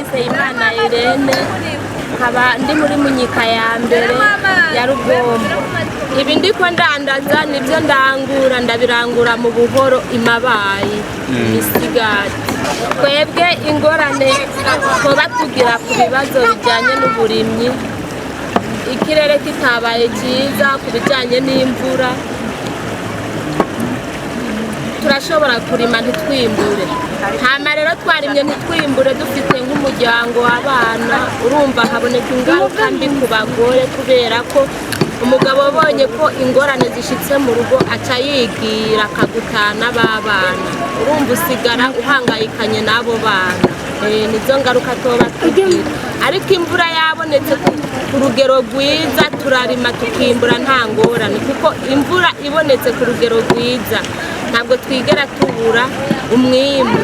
Nizeyimana Irene, nkaba ndi muri Munyika ya mbere ya Rugombo. Ibi ndiko ndandaza nibyo ndangura, ndabirangura mu buhoro imabayi imisigati. Twebwe ingorane twoba tugira ku bibazo bijyanye n'uburimyi, ikirere kitabaye cyiza ku bijyanye n'imvura, turashobora kurima ntitwimbure. Hama rero twarimye ntitwimbure, dufite nk'umuryango w'abana, urumva haboneka ingaruka mbi ku bagore, kubera ko umugabo abonye ko ingorane zishitse mu rugo aca yigira akagutana b'abana, urumva usigara uhangayikanye n'abo bana. Nizo ngaruka tuba tugira, ariko imvura yabonetse ku rugero rwiza turarima tukimbura nta ngorane, kuko imvura ibonetse ku rugero rwiza ntabwo twigera tubura umwimbu.